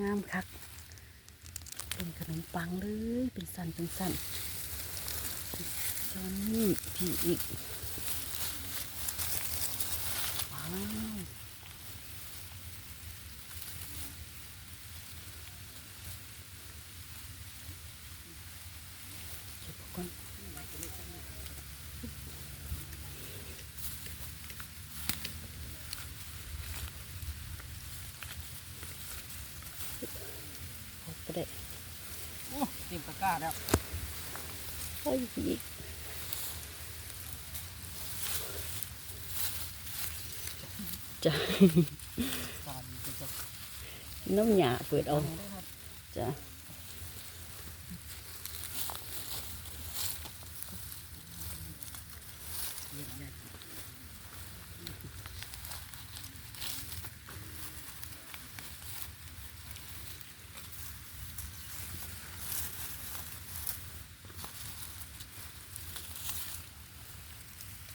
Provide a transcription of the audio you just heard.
ງາມຄັກ ເປັນຂະໜົມປັງເລີຍ ເປັນຊັ້ນເປັນຊັ້ນ ຊ້ອນນີ້ ພີ້ອີກ ວ້າວ. ເກັບເອົາກ່ອນ ເອົາກໍໄດ້ ໂອ້ ເຕັມຕະກ້າແລ້ວ ເອົາອີກ ຈ້າ ນ້ຳຫຍ້າເປີດເອົາ ຈ້າ.